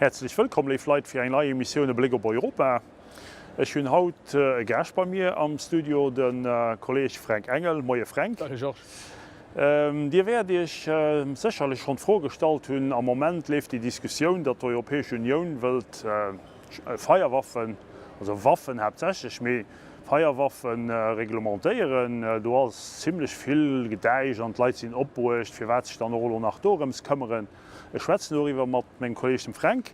Häerzlech wëllkomm, léif Leit, fir eng nei Emissioun E Bléck op Europa. Ech hunn haut e Gaascht bei mir am Studio, de Kolleeg Fränk Engel. Moie Fränk. Salut Georges. Dir wäert Iech sécherlech schonn d'Fro gestallt hunn, am Moment leeft déi Diskussioun, datt d'Europäesch Unioun wëllt Feierwaffen, also Waffen haaptsächlech, mee Feierwaffe reglementéieren. Do ass zimlech vill Gedäisch an d'Leit sinn opbruecht, firwat sech dann och elo nach dorëms këmmeren. Ech schwätzen doriwwer mat mengem Kolleeg, dem Fränk.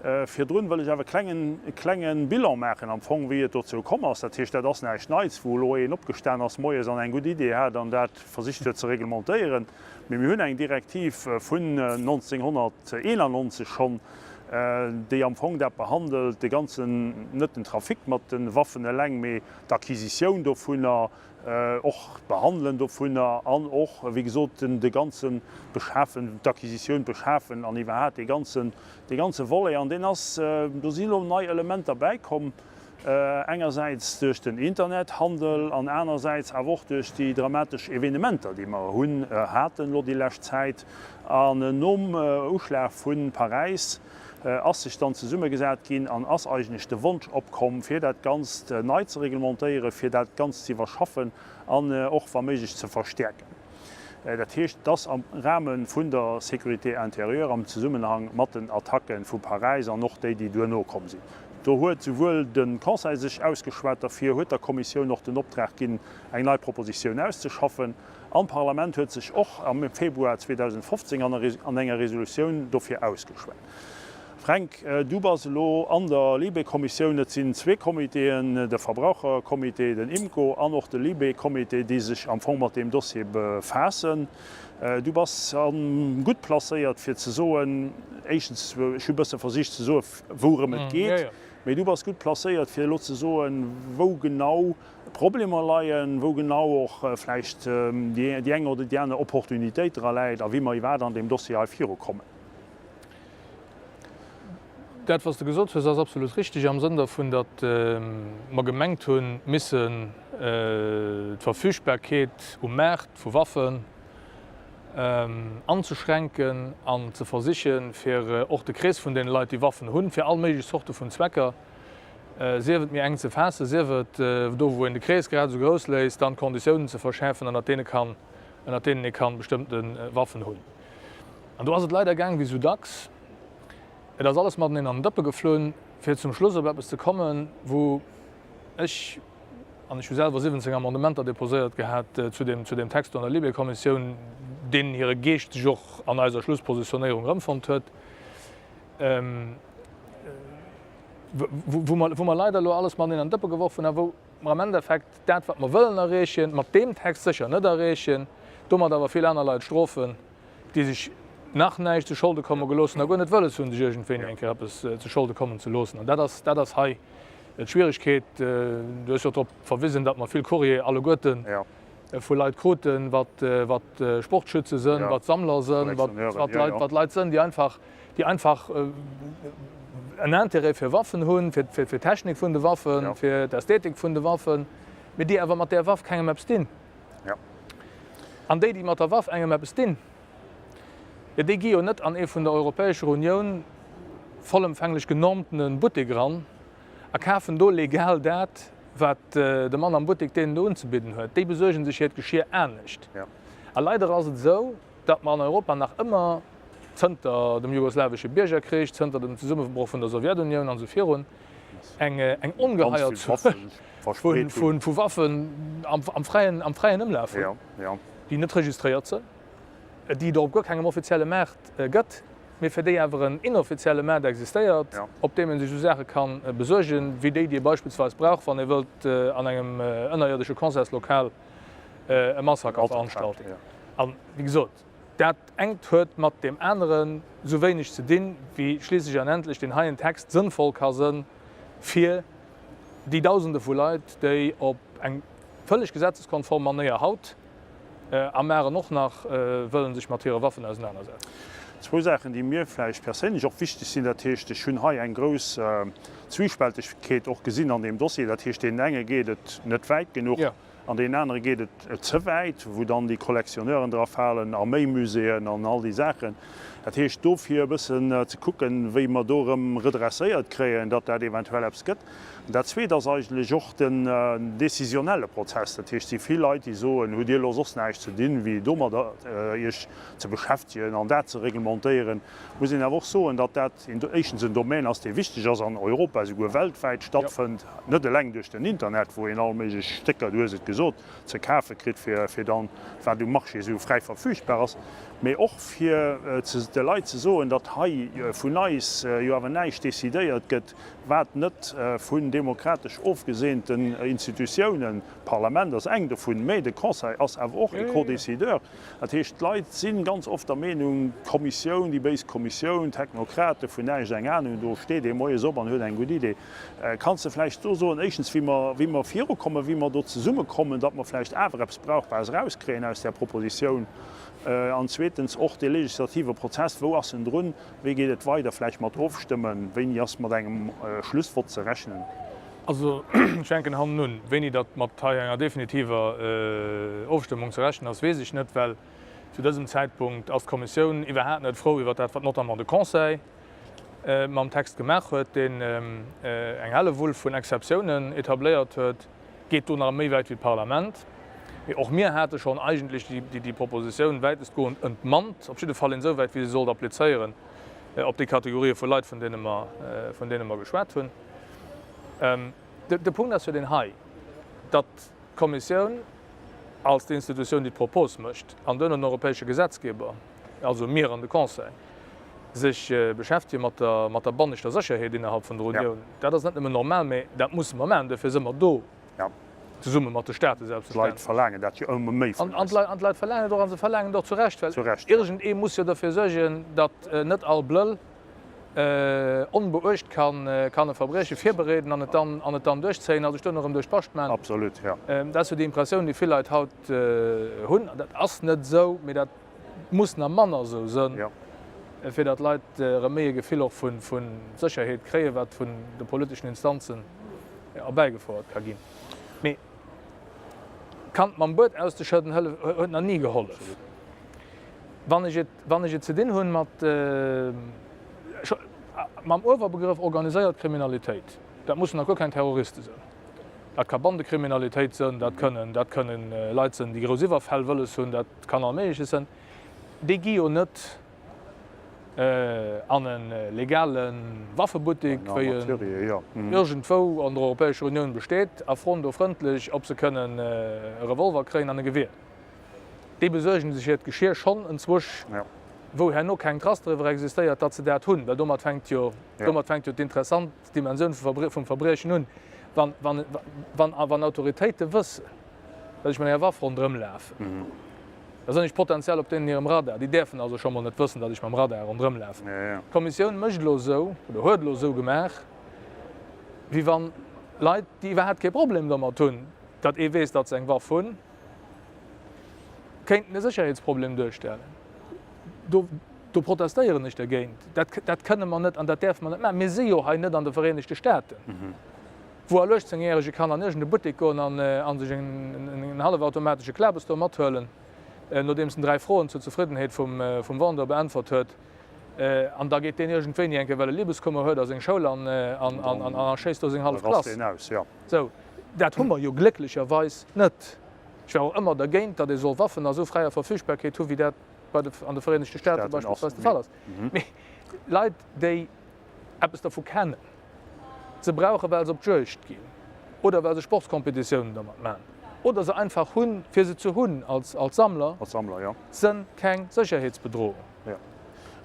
Virdrun wëll ech awer e klengen, e klenge Bilan maachen am Fong, wéi et dozou komm ass. Dat heescht, dat ass näischt Neits, wou elo een opgestan ass moies an eng gutt Idee hat an dat versicht huet ze reglementéieren. Mee mir hunn eng Direktiv vun 1991 schonn, déi am Fong dat behandelt, de ganzen, net den Trafic mat de Waffen eleng, mee d'Acquisitioun dovunner, och d'Behandelen dovunner an och, wéi gesot, de ganze Beschafen, d'Acquisitioun, d'Beschafen an iwwerhaapt dee ganzen, dee ganze Volet. An deen ass, do si elo nei Elementer bäikomm, engersäits duerch den Internethandel an anersäits awer och duerch déi dramatesch Evenementer, déi mer hunn, haten elo déi lescht Zäit. An nom Uschlag vu Paräis ass sech dann zesummegesat ginn an ass eigentlech de Wonsch opkomm, fir dat Ganzt nei ze reglementéieren, fir dat Ganzt ze iwwerschaffen an och wa méiglech ze verstäerken. Dat heescht, et ass am Rahme vun der Sécurité intérieure am Zesummenhang mat den Attacke vu Paräis an och déi, déi duerno komm sinn. Do huet souwuel de Conseil sech ausgeschwat derfir, huet der Kommissioun och den Optrag ginn, eng nei Propositioun auszeschaffen. An d'Parlament huet sech och am Februar 2015 an enger Resolutioun dofir ausgeschwat. Fränk, du bass elo an der LIBE-Kommissioun. Et sinn zwee Comitéen, de Verbrauchercomité, den IMCO, an och de LIBE-Comité, déi sech am Fong mat deem Dossier befaassen. Du bass gutt placéiert, fir ze soen, éischtens, ech hu e bësse versicht ze soen, wourëm et geet, mee du bass gutt placéiert, fir elo ze soen, wou genau Problemer leien, wou genau och vläicht déi eng oder déi aner Opportunitéit dra läit a wéi mer iwwerhaapt an deem Dossier hei virukommen. Dat, wat s de gesot hues, ass absolut richtig am Sënn dervun, datt mer gemengt hunn, missen d'Verfügbarkeet um Maart vu Waffen anzeschränken an ze versichen, fir och de Krees vun deene Leit, déi Waffen hunn, fir all méiglech Zorte vun Zwecker, sief et méi enk ze faassen, sief et do wou een de Krees grad esou grouss léisst, dann d'Konditiounen ze verschäerfen, ënnert deene kann, ënnert deenen ee kann bestëmmte Waffen hunn. An do ass et leider gaang wéi esou dacks, et ass alles mateneen an den Dëppe geflunn, fir zum Schluss op eppes ze kommen, wou ech, an ech hu selwer 17 Amendementer déposéiert gehat zu deem, zu deem Text do an der Libe-Kommissioun, deenen hire Geescht sech och an eiser Schlusspositionéierung erëmfonnt huet, wou mer, wou mer leider elo alles mateneen an d'Dëppe geworf hunn a wou mer am Endeffekt dat, wat mer wëllen erreechen, mat deem Text sécher net erreechen, domat awer vill aner Leit strofen, déi sech nach näischt zu Scholde komme gelooss hunn a guer net wëlles hunn, sech iergendwéini eng Kéier eppes zu Scholde kommen ze loossen. An dat ass, dat ass hei d'Schwieregkeet. Du hues jo drop verwisen, datt mer vill Courrier alleguerten vu Leit kruten, wat, wat Sportschütze sënn, wat Sammler sënn, wat, wat Leit, wat Leit sënn, déi einfach, déi einfach en Intérêt fir Waffen hunn, fir, fir d'Technik vun de Waffen, fir d'Ästhetik vun de Waffen, mee déi awer mat där Waff kengem eppes dinn. An déi, déi mat der Waff engem eppes dinn, jo déi gi jo net an ee vun der Europäescher Unioun vollëmfänglech genormtene Buttek eran a kafen do legal dat, wat de Mann am Buttek deenen do unzebidden huet. Déi besuerge sech hiert Geschir anescht. A leider ass et esou, datt mer an Europa nach ëmmer, zënter dem jugoslawesche Biergerkrich, zënter dem Zesummebroch vun der Sowjetunioun an esou virun, eng ongeheier Zuel vu Waffen am fräien Ëmlaf hunn, déi net registréiert sënn, déi et och op guer kengem offizielle Maart gëtt, mee fir déi awer en inoffizielle Maart existéiert, op deem ee sech esou Saache ka besuergen, wéi déi, déi ee beispillsweis brauch, wann ee wëllt an engem ënnerierdesche Concertslokal e Massaker veranstalten. A wéi gesot, dat engt huet mat deem anere sou wéineg ze dinn, wéi schliisslech an endlech deen heien Text sënnvoll ka sënn fir déi Dausende vu Leit, déi op eng vëlleg gesetzeskonform Manéier haut a maren och nach wëllen sech mat hire Waffen ausenanersetzen. Zwou Saachen, déi mir vläicht perséinlech och wichteg sinn, dat heescht, ech hunn hei eng grouss Zwiespältegkeet och gesinn an deem Dossier. Dat heescht, deenen enge geet et net wäit genuch an deenen anere geet et ze wäit, wou dann déi Collectionneuren dra falen, Arméimuséeën an all déi Saachen. Dat heescht, dofir e bëssen ze kucken, wéi mer do erëm redresséiert kréien, datt dat eventuell eppes gëtt. An dat Zweet ass eigentlech och den décisionnelle Prozess. Dat heescht, et si vill Leit, déi soen, Hutt Dir elo soss näischt ze dinn, wéi domadder Iech ze beschäftegen an dat ze reglementéieren? Muss een awer och soen, datt dat éischtens en Domän ass, dee wichteg ass an Europa, esouguer weltwäit stattfënnt, net eleng duerch den Internet, wou een all méiglech Stécker, du hues et gesot, ze kafe kritt, fir dann, wat um Marché esou fräi verfügbar ass, mee och fir de Leit ze soen, datt hei vun eis jo awer näischt decidéiert gëtt, wat net vun demokratesch ofgeseenten Institutiounen, d'Parlament ass eng dovun, mä de Conseil ass awer och e Co-décideur. Dat heescht, d'Leit si ganz oft der Meenung, d'Kommissioun, déi béis Kommissioun, Technokrate vun näischt eng Anung, do steet ee moies op an huet eng gutt Idee. Kanns de vläicht do soen, éischtens, wéi mer, wéi mer virukommen, wéi mer do zesummekommen, datt mer vläicht awer eppes Brauchbares erauskréien aus där Propositioun, an zweetens och dee legislative Prozess, wou ass en drun, Wéi geet et weider, vläicht mat Ofstëmmen? Wéini ass mat engem Schlussvott ze rechnen? Also ech fänken hannen un. Wéini datt mat hei enger definitiver Ofstëmmung ze rechnen ass, weess ech net, well zu dësem Zäitpunkt ass d'Kommissioun iwwerhaapt net frou iwwert dat, wat notamment de Conseil mam Text gemaach huet, deen eng Hellewull vun Exceptiounen etabléiert huet. Geet do nach méi wäit wéi d'Parlament. Mee och mir hate schonn eigentlech déi Propositioun wäitestgoend entmannt, op jidde Fall insouwäit wéi se sollt applizéieren op déi Kategorië vu Leit, vun deene mer, vun deene mer geschwat hunn. De Punkt ass jo deen hei, datt d'Kommissioun als déi Institutioun, déi d'Propos mécht, an duerno den europäesche Gesetzgeber, also mir an de Conseil, sech beschäftege mat der, mat der banneschter Sécherheet innerhalb vun der Unioun. Dat ass net nëmmen normal, mä dat musse mer maachen. Duerfir si mer do, zesumme mat de Staate selbstverständlech. D'Leit verlaangen dat jo ëmmer méi vun eis. An d'Leit verlaangen et och, a se verlaangen et och zu Recht, well iergendee muss jo derfir suergen, datt net all Blëll onbeuecht kann, kann e Verbrieche virbereeden an et dann, an et dann duerchzéien a sech duerno erëm duerch d'Bascht maachen. Absolut, jo. Dat ass jo déi Impressioun, déi vill Leit haut hunn. Dat ass net esou, mä dat muss nach manner esou sënn, fir datt d'Leit erëm méi e Gefill och vu Sécherheet kréien, wat vun de politeschen Instanzen erbäigefouert ka ginn. Mee d'Kand mam Bued auszeschëdden huet nach ni gehollef. Wann ech et, wann ech et ze dinn hunn mat, mam Uewerbegrëff organiséiert Kriminalitéit, dat mussen nach guer keng Terroriste sënn. Dat ka Bandekriminalitéit sënn, dat kënnen, dat kënnen Leit sënn, déi grouss Iwwerfäll wëlles hunn, dat kann all Méigleches sënn. Déi gi jo net an e legale Waffebuttek, wéi en iergendwou an der Europäescher Unioun besteet, a froen do frëndlech, ob se kënnen e Revolver kréien an e Gewier. Déi besuergen sech hiert Geschier schonn enzwousch, wou herno keng Trace doriwwer existéiert, datt se dat hunn, well domat fänkt jo, domat fänkt jo d'interessant Dimensioun vum Verbriechen un, wann Autoritéite wëssen, datt ech mat enger Waff ronderëm lafen, da sinn ech potenziell op deenen hirem Radar. Déi däerfen also scho mol net wëssen, datt ech mam Radar ronderëm lafen. D'Kommissioun mécht elo esou, oder huet elo esou gemaach, wéi wann Leit, déi iwwerhaapt kee Problem domat hunn, datt ee weess, datt se eng Waff hunn, kéinten e Sécherheetsproblem duerstellen. Do Do protestéieren ech dergéint. Dat, dat kënne mer net an dat däerfe mer net maachen. Mir si jo hei net an de Vereenegte Staaten, wou all 18-Järege kann an iergend e Buttek goen an a sech en hallefautomatesche Klabes do mathuelen, nodeems en 3 Froen zur Zefriddenheet vum, vum Vendeur beäntwert huet. An da geet deen iergendwéini eng Kéier, well e Libeskummer huet, a seng Schoul an, an, an erschéisst do seng hallef Klass. Sou, dat hu mer jo glécklecherweis net. Ech war och ëmmer dergéint, datt ee soll Waffen a sou fräier Verfügbarkeet hu wéi dat bei de, an de Vereenegte Staate beispillsweis de Fall ass. Mee Leit, déi eppes dervu kennen, se brauchen, well se op d'Juegd ginn oder well se Sportskompetitiounen domat maachen oder se einfach hunn, fir se ze hunn als, als Sammler, Als Sammler, jo. sënn keng Sécherheetsbedrohung. Jo.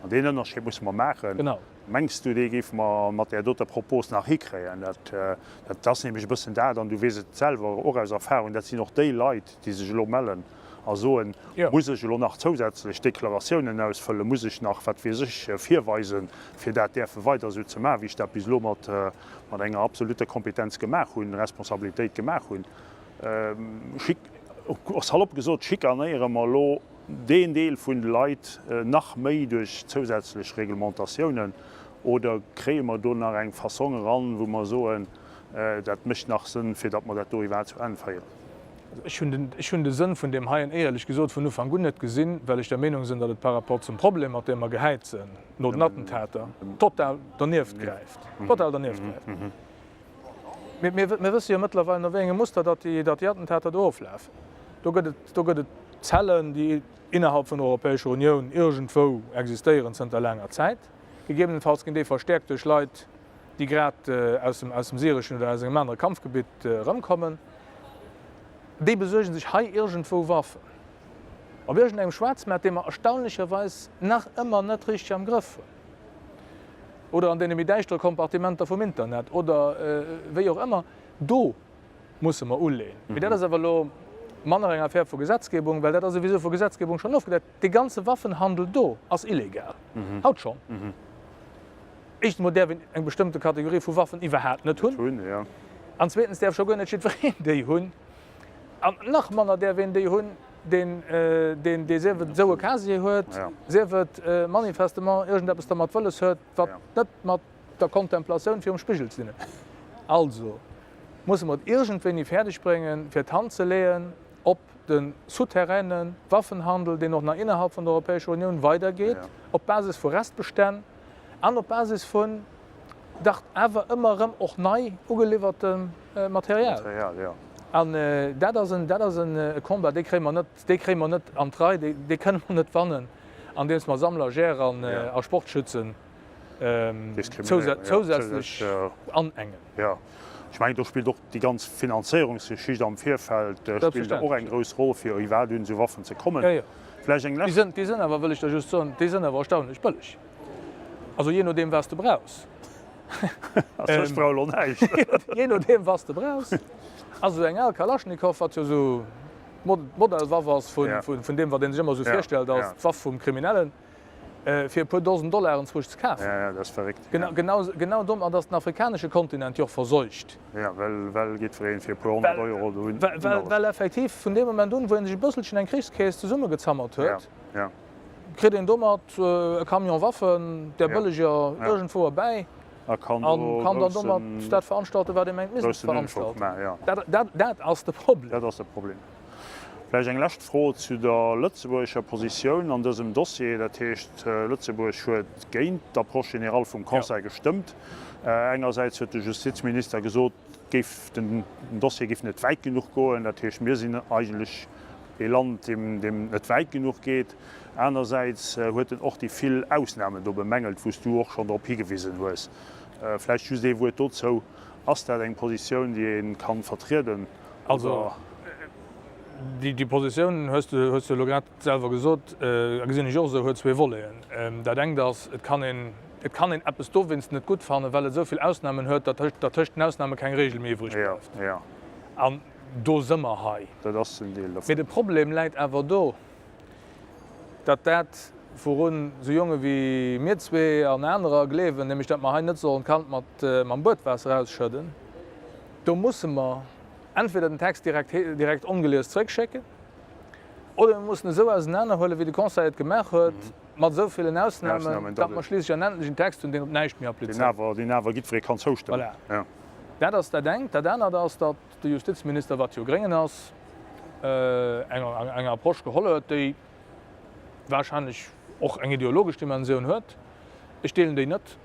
An deen Ënnerscheed musse mer maachen. Genau. Mengs du, dee géife mer mat där doter Propos nach hikréien? Dat, dat ass nämlech e bëssen dat, an du weess et selwer och aus Erfahrung, dat sinn och déi Leit, déi sech elo mellen a soen, Muss ech elo nach zousätzlech Deklaratiounen ausfëllen, muss ech nach wat weess ech virweisen, fir dat däerfe weider esou ze maachen, wéi ech dat bis elo mat enger absoluter Kompetenz gemaach hunn, Responsabilitéit gemaach hunn? Salopp gesot, schikanéiere mer elo deen Deel vun de Leit nach méi duerch zousätzlech Reglementatiounen oder kréie mer do nach eng Fassong eran, wou mer soen, dat mécht nach Sënn, fir datt mer dat do iwwerhaapt zu Enn féieren? Ech hunn den, ech hunn de Sënn vun deem heien éierlech gesot vun Ufank un net gesinn, well ech der Meenung sinn, datt et par rapport zum Problem, mat deem mer gehäit sinn, no den Attentater, total dernieft gräift. Total dernieft gräift. Mir, mir, mir wësse jo mëttlerweil, no wéi engem Muster datt déi, datt déi Attentater do oflafen. Do gëtt et, do gëtt et Zellen, déi innerhalb vun der Europäescher Unioun iergendwou existéieren zënter laanger Zäit. Gegebenenfalls ginn déi verstäerkt duerch Leit, déi grad aus dem, aus dem syreschen oder aus engem anere Kampfgebitt erëmkommen. Déi besuerge sech hei iergendwou Waffen. Op iergendengem Schwaarzmaart, dee mer erstaunlecherweis nach ëmmer net richteg am Grëff hunn. Oder an deene méi däischtere Kompartimenter vum Internet oder wéi och ëmmer. Do musse mer uleen. Mee dat ass awer elo manner eng Affär vu Gesetzgebung, well dat ass souwisou vu Gesetzgebung schonn ofgedeckt. Dee ganze Waffenhandel do ass illegal. Haut schonn. Éischtens emol däerf een eng bestëmmte Kategorie vu Waffen iwwerhaapt net hunn. An zweetens däerf scho guer net jiddwereen déi hunn. An nach manner däerf een déi hunn, deen, deen, dee sief et esou e Casier huet, sief et manifestement iergendeppes dermat wëlles huet, wat net mat der Kontemplatioun virum Spigel ze dinn huet. Also musse mer et iergendwéini fäerdeg bréngen, fir d'Hand ze leeën op de souterraine Waffenhandel, deen och nach innerhalb vun der Europäescher Unioun weidergeet, op Basis vu Restbestänn an op Basis vun dach awer ëmmer erëm och nei ugeliwwertem Material. An dat ass en, dat ass e Combat, dee kréie mer net, dee kréie mer net an d'Rei, dee kënne mer net wannen, andeems mer Sammler, Jäger an a Sportschützen zousätzlech anengen. Jo, ech mengen, do spillt och déi ganz Finanzéierungsgeschicht am Virfeld spillt och eng grouss Roll, fir iwwerhaapt un esou Waffen ze kommen. Vläicht eng lescht. Déi sinn awer, wëll ech der just soen, déi sinn awer erstaunlech bëlleg. Also jee nodeem, wat s de brauchs. Also ech brauch elo näischt. Jee nodeem, wat s de brauchs. Also esou eng al Kalaschnikow, wat jo esou d'Modellwaff ass vun deem, wat ee sech ëmmer esou virstellt als d'Waff vum Kriminellen, fir e puer Dosen Dollaren zwousch ze kafen. Ja, ja, dat ass verréckt. Genau, genau, genau domat ass den afrikanesche Kontinent jo och verseucht. Ja, well, well jiddwereen fir e puer 100 Euro do un. Well, well, well effektiv vun deem Moment un, wou ee sech e bësselchen eng Krichskeess zesummegezammert huet, ja, ja. kritt een domat e Camion Waffen, där bëlleger iergendwou erbäi a kann, an kann dann domat dat veranstalten, wat ee mengt missen ze veranstalten. Ja. Dat, dat, dat ass de Problem. Dat ass de Problem. Vläicht eng lescht Fro zu der lëtzebuergescher Positioun an dësem Dossier. Dat heescht, Lëtzebuerg huet géint d'Approche générale vum Conseil gestëmmt. Engersäits huet de Justizminister gesot, géif den Dossier géif net wäit genuch goen. Dat heescht, mir sinn eigentlech ee Land, deem deem net wäit genuch geet. Anersäits huet en och déi vill Ausnamen do bemängelt, wou s du och schonn drop higewisen hues. Vläicht just ee Wuert dozou. Ass dat eng Positioun, déi ee kann vertrieden? Also, déi Positioun, hues de hues de elo grad selwer gesot, a gesinn ech och esou, huet zwee Voleten. Dat engt ass, et kann een, et kann een eppes dowéinst net gutt fannen, well et esou vill Ausnamen huet, datt tëscht, datt tëscht den Ausname keng Regel méi iwwreg bleift. An do si mer hei. Dat ass en Deel dervun. Mee de Problem läit awer do, datt dat, wourun esou Jonge wéi mir zwee an anerer gleewen, nämlech datt mer hei net sollen d'Kand mat mam Buedwaasser ausschëdden, Do musse mer entweder den Text direkt, direkt ongelies zrëckschécken oder mir mussen esou ausenanerhuelen, wéi de Conseil et gemaach huet, mat esou villen Ausnahmen, datt mer schliisslech en endlechen Text hunn, deen op näischt méi applizéiert. Deen awer jiddweree kann zoustëmmen. Voilà. Dat ass dat engt. Dat anert ass, datt de Justizminister, wat jo Gréngen ass, eng, eng Approche geholl huet, déi wahrscheinlech och eng ideologesch Dimensioun huet. Ech deelen déi net.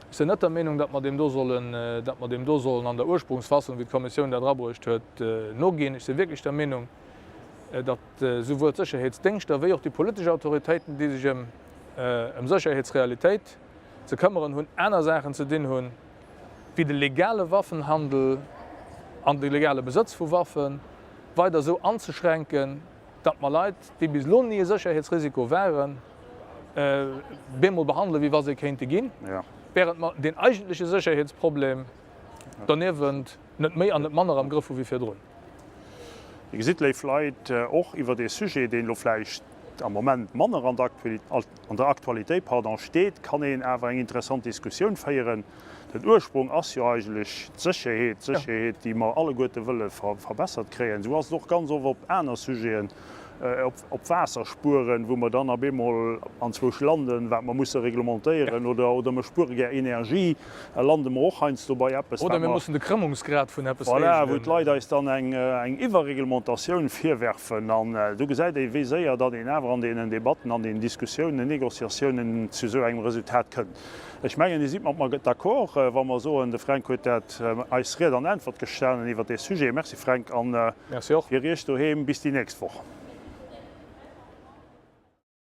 Ech sinn net der Meenung, datt mer deem do sollen, datt mer deem do sollen an der Ursprungsfassung, wéi d'Kommissioun dat erabruecht huet, noginn. Ech si wierklech der Meenung, datt souwuel d'Sécherheetsdéngschter wéi och déi politesch Autoritéiten, déi sech ëm ëm Sécherheetsrealitéit ze këmmeren hunn, aner Saachen ze dinn hunn, wéi de legale Waffenhandel an de legale Besëtz vu Waffen weider esou anzeschränken, datt mer Leit, déi bis elo ni e Sécherheetsrisiko waren, bemol behandelen, wéi wa se kéinte ginn, während mer deen eigentleche Sécherheetsproblem doniewent net méi an net manner am Grëff hu wéi virdrun. Dir gesitt, léif Leit, och iwwert ee Sujet, deen elo vläicht am Moment manner an der Aktualitéit, pardon, steet, kann een awer eng interessant Diskussioun féieren. Den Ursprung ass jo eigentlech d'Sécherheet, d'Sécherheet, déi mer alleguerte wëlle verbessert kréien. Esou ass et och ganz oft op aner Sujeten. Op Waasser spueren, wou mer dann op eemol anzwousch landen, wat mer musse reglementéieren, oder oder mer spuere gär Energie, da lande mer och heiansdo bei eppes, wat mer. Oder mir mussen de Krëmmungsgrad vun eppes regelen. Voilà, wou d'Leit eis dann eng eng Iwwerreglementatioun virwerfen. An do gesäit ee wéi séier datt een awer an deenen Debatten, an deenen Diskussiounen, Négociatiounen zu esou engem Resultat kënnt. Ech mengen, Dir sidd mat mer d'accord, wa mer soen, de Fränk huet dat eis Ried an Äntwert gestanen iwwert dee Sujet. Merci Fränk, an Merci och. fir Iech doheem bis déi nächst Woch.